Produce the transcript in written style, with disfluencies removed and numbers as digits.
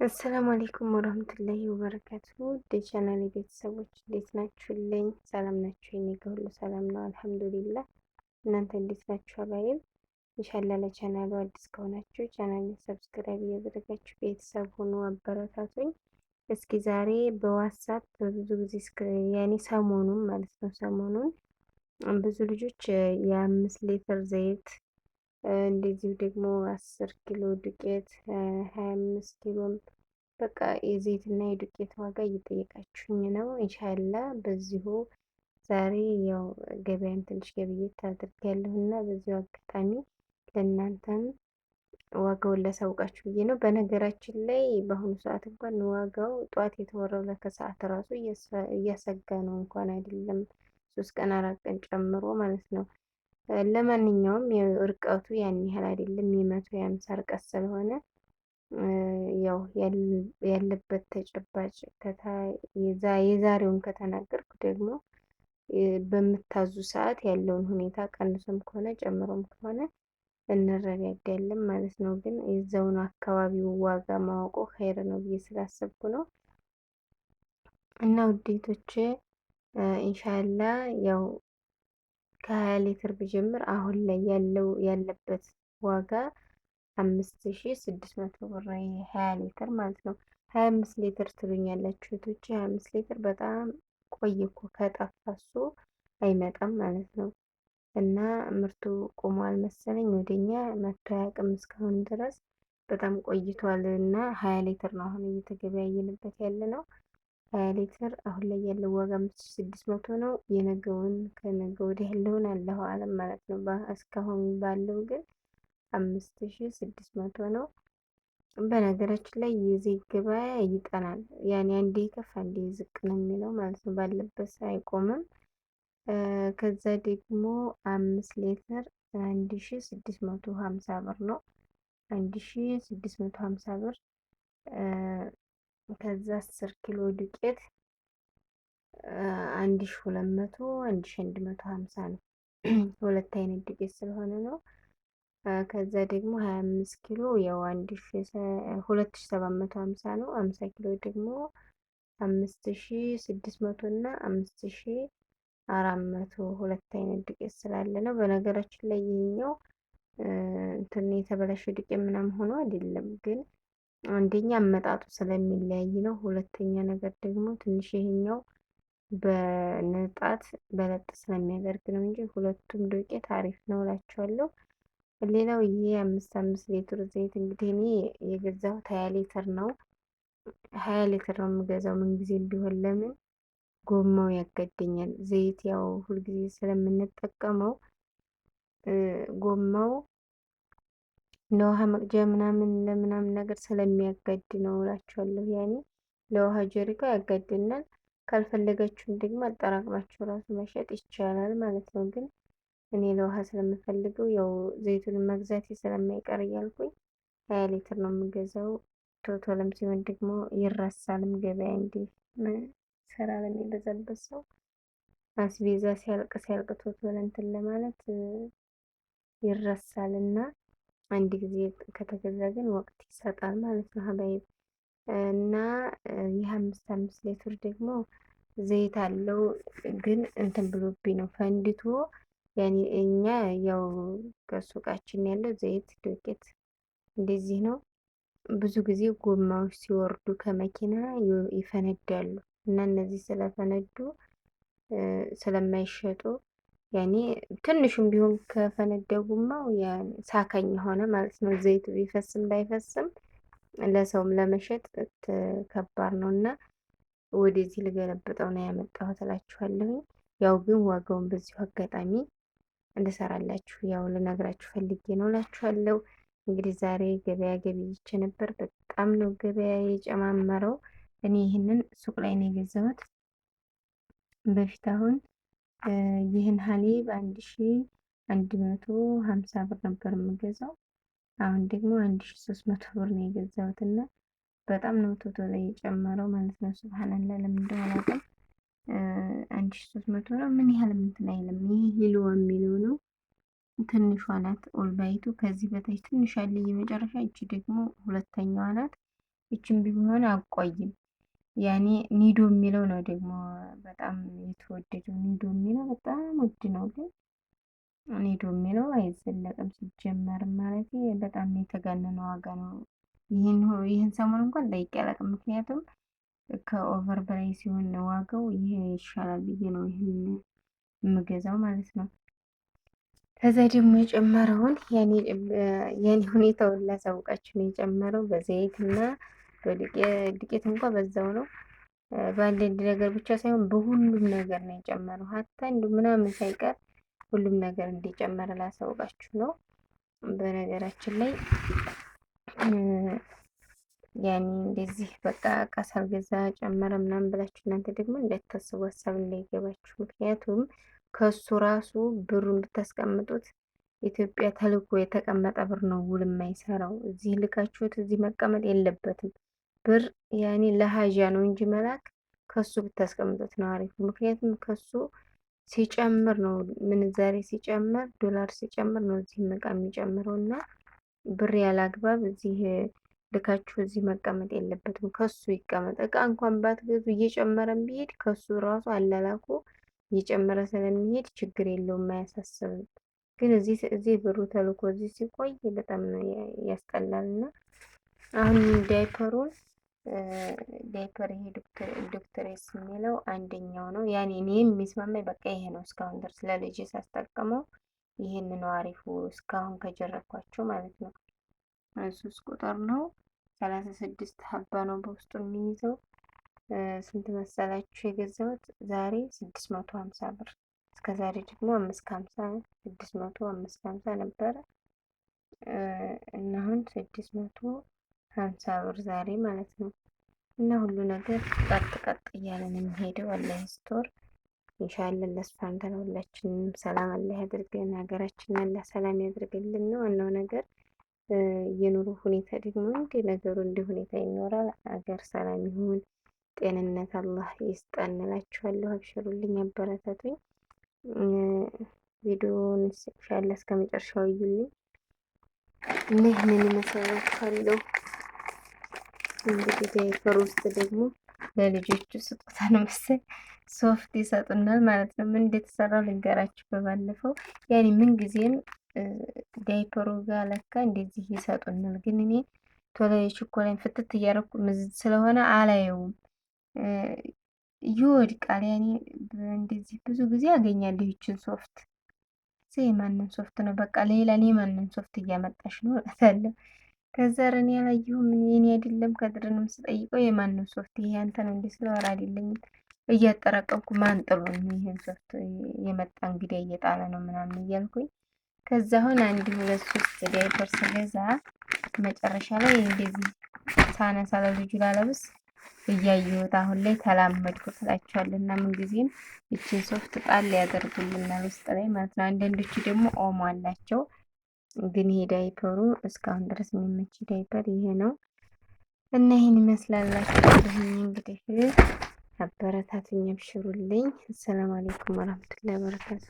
السلام عليكم ورحمة الله وبركاته። የቻናሌ ቤተሰቦች እንዴት ናችሁልኝ? ሰላም ናችሁ? እኔ ጋር ሁሉ ሰላም ነው الحمد لله። እናንተ እንዴት ናችሁ? አባይም إن شاء الله ለቻናሉ አዲስ ከሆናችሁ ቻናሌን subscribe እያደረጋችሁ ቤተሰብ ሆኑ፣ አበረታቱኝ። እስኪ ዛሬ በዋትሳፕ ብዙ ጊዜ ያኔ ሰሞኑን ማለት ነው ሰሞኑን ብዙ ልጆች የ5 ሊትር ዘይት እንደዚሁ ደግሞ 10 ኪሎ ዱቄት 25 ኪሎም በቃ የዘይትና የዱቄት ዋጋ እየጠየቃችሁኝ ነው። إن شاء الله በዚሁ ዛሬ ያው ገበያም ትንሽ ገብየት አድርጌያለሁ እና በዚሁ አጋጣሚ ለእናንተም ዋጋውን ላሳውቃችሁ ብዬ ነው። በነገራችን ላይ በአሁኑ ሰዓት እንኳን ዋጋው ጠዋት የተወራው ለከሰዓት ራሱ እያሰጋ ነው፣ እንኳን አይደለም 3 ቀን 4 ቀን ጨምሮ ማለት ነው። ለማንኛውም እርቀቱ ያን ያህል አይደለም፣ የ150 ርቀት ስለሆነ ያው ያለበት ተጨባጭ የዛሬውን ከተናገርኩ ደግሞ በምታዙ ሰዓት ያለውን ሁኔታ ቀንሶም ከሆነ ጨምሮም ከሆነ እንረዳዳለን ማለት ነው። ግን የዛውን አካባቢው ዋጋ ማወቁ ኸይር ነው ብዬ ስላሰብኩ ነው። እና ውዴቶቼ إن شاء الله ያው ከ20 ሊትር ብጀምር አሁን ላይ ያለው ያለበት ዋጋ 5600 ብር 20 ሊትር ማለት ነው። 25 ሊትር ትሉኛላችሁ እህቶቼ፣ 25 ሊትር በጣም ቆየ እኮ ከጠፋ እሱ አይመጣም ማለት ነው። እና ምርቱ ቆሟል መሰለኝ ወደኛ መጥቶ አያውቅም እስካሁን ድረስ በጣም ቆይቷል። እና 20 ሊትር ነው አሁን እየተገበያየንበት ያለ ነው። 20 ሊትር አሁን ላይ ያለው ዋጋ 5600 ነው። የነገውን ከነገ ወዲያ ያለውን الله أعلم ማለት ነው። እስካሁን ባለው ግን 5600 ነው። በነገራችን ላይ የዘይት ገበያ ይጠናል። ያኔ አንዴ ከፍ አንዴ ዝቅ ነው የሚለው ማለት ነው። ባለበት አይቆምም። ከዛ ደግሞ 5 ሊትር 1650 ብር ነው። 1650 ብር። ከዛ 10 ኪሎ ዱቄት 1200 1150 ነው። ሁለት አይነት ዱቄት ስለሆነ ነው። ከዛ ደግሞ 25 ኪሎ ያው 2750 ነው። 50 ኪሎ ደግሞ 5600 እና 5400 ሁለት አይነት ዱቄት ስላለ ነው። በነገራችን ላይ ይሄኛው እንትን የተበላሸ ዱቄት ምናምን ሆኖ አይደለም፣ ግን አንደኛ አመጣጡ ስለሚለያይ ነው። ሁለተኛ ነገር ደግሞ ትንሽ ይሄኛው በንጣት በለጥ ስለሚያደርግ ነው እንጂ ሁለቱም ዱቄት አሪፍ ነው እላቸዋለሁ። ሌላው ይሄ 5 5 ሊትር ዘይት እንግዲህ እኔ የገዛሁት 20 ሊትር ነው። 20 ሊትር ነው የምገዛው ምንጊዜም ቢሆን ለምን ጎማው ያገደኛል። ዘይት ያው ሁልጊዜ ስለምንጠቀመው ጎማው ለውሃ መቅጃ ምናምን ለምናምን ነገር ስለሚያጋድ ነው እላቸዋለሁ። ያኔ ለውሃ ጀሪካ ያጋድናል። ካልፈለጋችሁም ደግሞ አጠራቅማችሁ ራሱ መሸጥ ይቻላል ማለት ነው። ግን እኔ ለውሃ ስለምፈልገው ያው ዘይቱን መግዛቴ ስለማይቀር እያልኩኝ 20 ሊትር ነው የምገዛው። ቶቶልም ሲሆን ደግሞ ይረሳልም ገበያ እንዲህ ስራ ለሚበዛበት ሰው አስቤዛ ሲያልቅ ሲያልቅ ቶቶል እንትን ለማለት ይረሳል እና አንድ ጊዜ ከተገዛ ግን ወቅት ይሰጣል ማለት ነው حبايب። እና ይህ 5 5 ሊትር ደግሞ ዘይት አለው ግን እንትን ብሎብኝ ነው ፈንድቶ። ያኔ እኛ ያው ከሱቃችን ያለው ዘይት ዱቄት እንደዚህ ነው። ብዙ ጊዜ ጎማዎች ሲወርዱ ከመኪና ይፈነዳሉ እና እነዚህ ስለፈነዱ ስለማይሸጡ ያኔ ትንሹም ቢሆን ከፈነዳ ጎማው ሳካኝ ሆነ ማለት ነው። ዘይቱ ቢፈስም ባይፈስም ለሰውም ለመሸጥ ከባድ ነው እና ወደዚህ ልገለብጠው ነው ያመጣሁት እላችኋለሁኝ። ያው ግን ዋጋውን በዚሁ አጋጣሚ እንድሰራላችሁ ያው ልነግራችሁ ፈልጌ ነው እላችኋለሁ። እንግዲህ ዛሬ ገበያ ገብይቼ ነበር። በጣም ነው ገበያ የጨማመረው። እኔ ይህንን ሱቅ ላይ ነው የገዛሁት። በፊት አሁን ይህን حليب 1150 ብር ነበር የምገዛው። አሁን ደግሞ 1300 ብር ነው የገዛሁት እና በጣም ነው ቶቶ ላይ የጨመረው ማለት ነው። سبحان الله ለምን እንደሆነ አላውቅም። 1300 ነው። ምን ያህል እንትን አይልም። ይህ ሂሎ የሚለው ነው። ትንሿ ናት ኦልባይቱ። ከዚህ በታች ትንሿ አለ የመጨረሻ። እቺ ደግሞ ሁለተኛዋ ናት። ይችን ቢሆን አቆይም። ያኔ ኒዶ የሚለው ነው ደግሞ በጣም የተወደደው። ኒዶ የሚለው በጣም ውድ ነው፣ ግን ኒዶ የሚለው አይዘለቅም ሲጀመር ማለት በጣም የተጋነነ ዋጋ ነው። ይህን ሰሞን እንኳን ጠይቄ አላውቅም። ምክንያቱም ከ over በላይ ሲሆን ዋጋው ይሄ ይሻላል ብዬ ነው ይህን የምገዛው ማለት ነው። ከዛ ደግሞ የጨመረውን ያኔ ሁኔታውን ላሳውቃችሁ ነው። የጨመረው በዘይትና በዱቄት እንኳ በዛው ነው። በአንዳንድ ነገር ብቻ ሳይሆን በሁሉም ነገር ነው የጨመረው። ሀታ እንዲሁ ምናምን ሳይቀር ሁሉም ነገር እንደጨመረ ላሳውቃችሁ ነው። በነገራችን ላይ ያኔ እንደዚህ በቃ እቃ ሳልገዛ ጨመረ ምናምን ብላችሁ እናንተ ደግሞ እንዳታስቡ፣ ሀሳብ እንዳይገባችሁ። ምክንያቱም ከሱ ራሱ ብሩን ብታስቀምጡት ኢትዮጵያ ተልኮ የተቀመጠ ብር ነው ውል የማይሰራው። እዚህ ልካችሁት እዚህ መቀመጥ የለበትም። ብር ያኔ ለሀጃ ነው እንጂ መላክ ከሱ ብታስቀምጡት ነው አሪፉ። ምክንያቱም ከሱ ሲጨምር ነው ምንዛሬ ሲጨምር ዶላር ሲጨምር ነው እዚህ እቃ የሚጨምረው እና ብር ያለ አግባብ እዚህ ልካችሁ እዚህ መቀመጥ የለበትም። ከሱ ይቀመጥ። እቃ እንኳን ባትገዙ እየጨመረም ቢሄድ ከሱ ራሱ አላላኩ እየጨመረ ስለሚሄድ ችግር የለውም፣ አያሳስብም። ግን እዚህ ብሩ ተልኮ እዚህ ሲቆይ በጣም ያስጠላል። እና አሁን ዳይፐሩን ዳይፐር ይሄ ዶክተር ኤስ የሚለው አንደኛው ነው። ያኔ እኔ የሚስማማኝ በቃ ይሄ ነው። እስካሁን ድረስ ለልጅ ሳስጠቅመው ይሄን ነው አሪፉ እስካሁን ከጀረብኳቸው ማለት ነው። 3 ቁጥር ነው። 36 حبة ነው በውስጡ የሚይዘው። ስንት መሰላችሁ የገዛሁት ዛሬ 650 ብር። እስከ ዛሬ ደግሞ 550 600 550 ነበረ እና አሁን 650 ብር ዛሬ ማለት ነው። እና ሁሉ ነገር ቀጥ ቀጥ እያለ ነው የሚሄደው። አላህ ይስጥር። ኢንሻአላህ ለስፋን ሁላችንም ሰላም አላህ ያድርገን። ሀገራችንን አላህ ሰላም ያድርግልን ነው ዋናው ነገር። የኑሮ ሁኔታ ደግሞ እንደ ነገሩ እንደ ሁኔታ ይኖራል። አገር ሰላም ይሁን፣ ጤንነት አላህ ይስጠን እላችኋለሁ። አብሽሩልኝ፣ አበረታቱኝ። ቪዲዮውን ኢንሻአላህ እስከ መጨረሻው እዩልኝ እና ይህንን ይመስላችኋለሁ። እንግዲህ ዳይፐር ውስጥ ደግሞ ለልጆቹ ስጦታ ነው መሰል ሶፍት ይሰጡናል ማለት ነው። ምን እንደተሰራ ልንገራችሁ። በባለፈው ያኔ ምን ጊዜም ዳይፐሩ ጋር ለካ እንደዚህ ይሰጡናል። ግን እኔ ቶሎ የችኮላኝ ፍትት እያደረኩ ስለሆነ አላየውም፣ ይወድቃል። ያኔ እንደዚህ ብዙ ጊዜ አገኛለሁ ይችን ሶፍት። የማንን ሶፍት ነው? በቃ ሌላ እኔ ማንን ሶፍት እያመጣሽ ነው እላታለሁ። ከዛ ኧረ እኔ አላየሁም የኔ አይደለም። ከድርንም ስጠይቀው የማንን ሶፍት ይሄ ያንተ ነው እንዴ ስለው ኧረ አይደለኝም እያጠራቀምኩ ማን ጥሎ ነው ይሄን ሶፍት የመጣ እንግዲህ እየጣለ ነው ምናምን እያልኩኝ ከዛ አሁን አንድ ሁለት ሶስት ዳይፐር ስገዛ መጨረሻ ላይ እንደዚህ ሳነሳ ለልጁ ላለብስ እያየሁት አሁን ላይ ተላመድኩት እላችኋለሁ። እና ምንጊዜም ይችን ሶፍት ጣል ያደርጉልናል ውስጥ ላይ ማለት ነው። አንዳንዶቹ ደግሞ ኦሞ አላቸው። ግን ይሄ ዳይፐሩ እስካሁን ድረስ የሚመች ዳይፐር ይሄ ነው እና ይህን ይመስላላችሁ። እንግዲህ አበረታቱኝ፣ አብሽሩልኝ። አሰላሙ አለይኩም ወራህመቱላሂ ወበረካቱ።